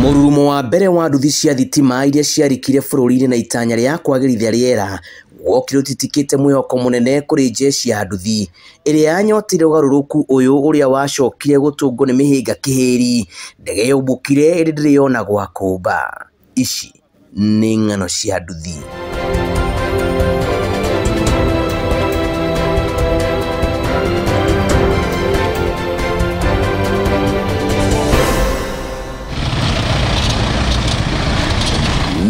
Mũrurumo wa mbere wa nduthi cia thitima iria ciarikire bũrũri-inĩ na itanya rĩa kwagĩrithia rĩera wokire ũtitikĩte mwĩhoko mũnene kũrĩ jeshi ya nduthi ĩrĩa yanyotire ũgarũrũku ũyũ ũrĩa wacokire gũtũngwo nĩ mĩhĩnga kĩhĩri ndege yombũkire ĩrĩ ndĩrĩ yona gwa kũmba. Ici nĩ ng'ano cia nduthi.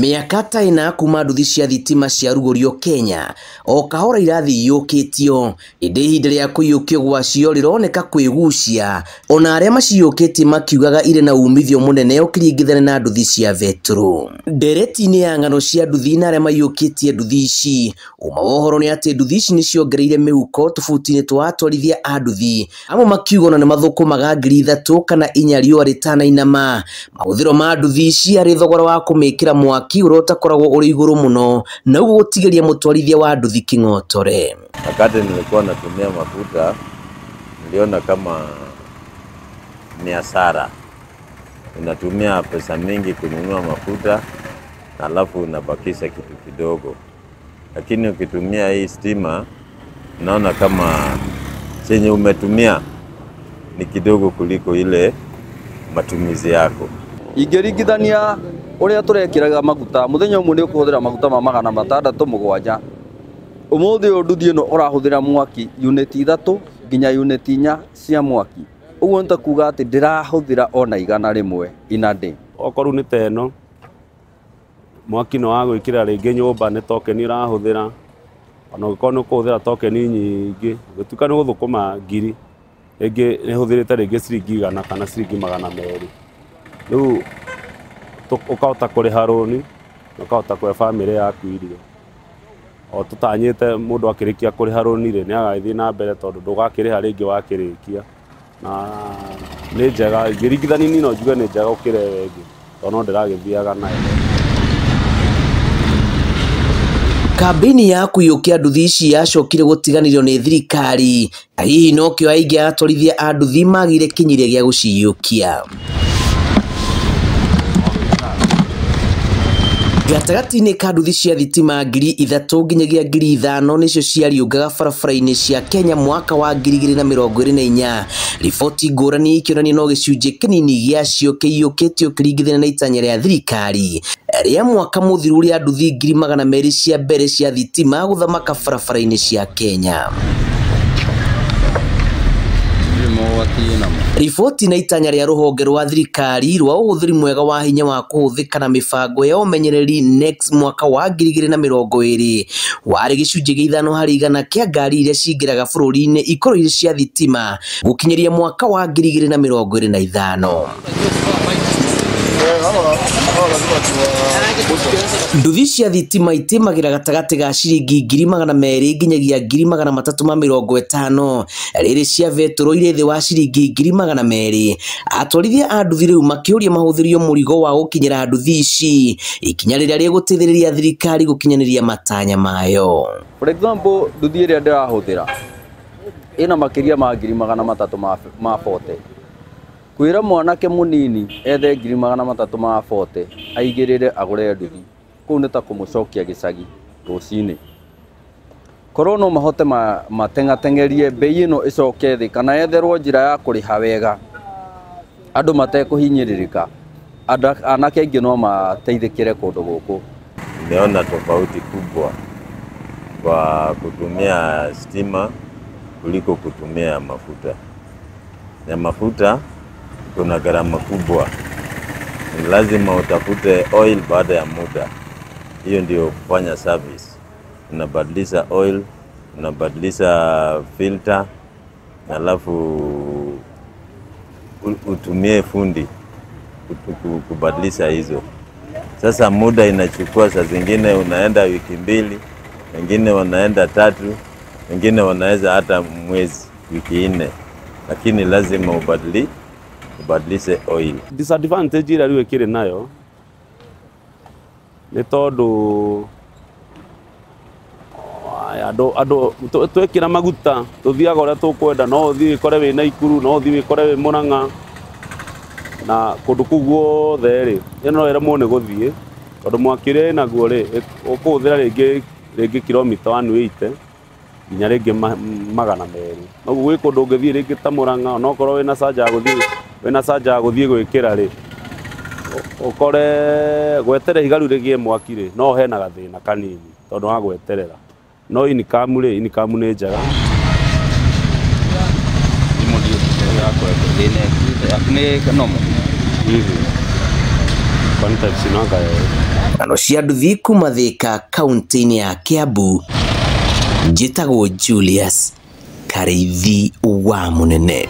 Mĩaka ta ĩna kuma nduthi cia thitima ciarugũrio Kenya o kahora irathiĩ iyũkĩtio ĩndĩ ihinda rĩa kũiyũkio gwacio rĩroneka kwĩgucia ona arĩa maciyũkĩtie makiugaga irĩ na umithio mũnene ũkĩringithania na nduthi cia betũrũ. Ndereti-inĩ ya ng'ano cia nduthi na arĩa maiyũkĩtie nduthi ici ũma wa ũhoro nĩ atĩ nduthi ici nĩciongereire mĩhuko tũbuti-inĩ twa atwarithia a nduthi amwe makiuga ona nĩmathũkũmaga 3,000 kana 4 riũa rĩtanainama. Mahũthĩro ma nduthi ici arĩ thogora wa kũmĩkĩra mwaki ũrĩa ũtakoragwo ũrĩ igũrũ mũno na ũguo gũtigĩria mũtwarithia wa nduthi kĩng'otore. Wakati nilikuwa natumia mafuta niliona kama ni hasara, unatumia pesa mingi kununua mafuta na alafu unabakisha kitu kidogo, lakini ukitumia hii stima unaona kama chenye umetumia ni kidogo kuliko ile matumizi yako. Ingĩringithania ũrĩa tũrekĩraga maguta mũthenya ũmwe nĩ ũkũhũthĩra maguta ma 607. Ũmũthĩ ũyũ nduthi ĩno ũrahũthĩra mwaki unit 3 nginya unit 4 cia mwaki. Ũguo nĩ ta kuga atĩ ndĩrahũthĩra ona 100 in a day. Okorwo nĩ ta ĩno mwaki no wa gwĩkĩra rĩngĩ nyũmba nĩ tokeni ũrahũthĩra, ona ũngĩkorwo nĩ ũkũhũthĩra tokeni nyingĩ ũgĩtuĩka nĩ gũthũkũma 1,000 rĩngĩ nĩ hũthĩrĩte rĩngĩ ciringi 100 kana ciringi 200. Rĩu ũkahota kũrĩha rũni na ũkahota kũhe bamĩrĩ yaku irio. O tũtanyĩte mũndũ akĩrĩkia kũrĩha rũni rĩ nĩ agagĩthiĩ na mbere tondũ ndũgakĩrĩha rĩngĩ wakĩrĩkia. Na nĩ njega ngĩringithania no njuge nĩ njega gũkĩra ĩyo ĩngĩ tondũ no ndĩragĩthiaga nayo. Kambĩini ya kũiyũkia nduthi ici yacokire gũtiganĩrio nĩ thirikari na hihi nokĩo aingĩ a atwarithia a nduthi magire kĩnyiria gĩa gũciyũkia. Gatagatĩ-inĩ ka nduthi cia thitima 3,000 nginyagia 5,000 nĩcio ciariũngaga barabara-inĩ cia Kenya mwaka wa 2024. Riboti ngũrani ikĩonania no gĩcunjĩ kĩnini gĩacio kĩiyũkĩtio kĩringithania na itanya rĩa thirikari rĩa mwaka mũthiru rĩa nduthi 200,000 cia mbere cia thitima gũthamaka barabara-inĩ cia Kenya. Riboti na itanya rĩa rũhonge rwa thirikari rwa ũhũthĩri mwega wa hinya wa kũhũthĩka na mĩbango ya ũmenyereri NEX mwaka wa 2020 warĩ gĩcunjĩ gĩa 5 harĩ igana kĩa ngari iria cingĩraga bũrũri-inĩ ikorwo irĩ cia thitima gũkinyĩria mwaka wa 2025. Nduthi cia thitima itimagĩra gatagatĩ ga ciringi 200,000 nginyagia 350,000 rĩrĩ cia betũrũ irĩ thĩ wa ciringi 200,000. Atwarithia a nduthi rĩu makĩũria mahũthĩrio mũrigo wa gũkinyĩra nduthi ici ikinya rĩrĩa rĩgũteithĩrĩria thirikari gũkinyanĩria matanya mayo. For example, nduthi ĩrĩa ndĩrahũthĩra ĩna makĩria ma 340,000. Kwĩra mwanake mũnini ethe 340,000 aigĩrĩre agũre nduthi kũu nĩ ta kũmũcokia gĩcagi rũcinĩ. Korwo no mahote mateng'ateng'erie bei ĩno ĩcoke thĩ kana etherwo njĩra ya kũrĩha wega andũ matekũhinyĩrĩrĩka, anake aingĩ no mateithĩkĩre kũndũ gũkũ. Nimeona tofauti kubwa kwa kutumia stima kuliko kutumia mafuta. Na mafuta kuna gharama kubwa, ni lazima utafute oil baada ya muda. Hiyo ndio kufanya service, unabadilisha oil, unabadilisha filter, alafu utumie fundi kubadilisha hizo. Sasa muda inachukua, saa zingine unaenda wiki 2, wengine wanaenda 3, wengine wanaweza hata mwezi, wiki 4, lakini lazima ubadilishe oil. Disadvantage ĩrĩa rĩu ĩkĩrĩ nayo nĩ tondũ andũ twekĩra maguta tũthiaga ũrĩa tũkwenda, no ũthiĩ wĩkore wĩ Naikuru, no ũthiĩ wĩkore wĩ Murang'a. Na kũndũ kũu guothe rĩ, ĩno no ĩremwo nĩ gũthiĩ tondũ mwaki ũrĩa ĩnaguo rĩ, ũkũhũthĩra rĩngĩ rĩngĩ kilomita 180 nginya rĩngĩ 200. Noguo gwĩ kũndũ ũngĩthiĩ rĩngĩ ta Mũrang'a, onokorwo wĩna canja ya gũthiĩ, wĩna canja ya gũthiĩ gwĩkĩra rĩ, ũkore gweterera ihiga rĩu rĩgĩe mwaki rĩ, no hena gathĩna kanini tondũ wa gweterera. No income rĩ, income nĩ njega. Ng'ano cia nduthi kuma Thika kaunti-inĩ ya Kiambu, njĩtagwo Julius Karĩithi wa Mũnene.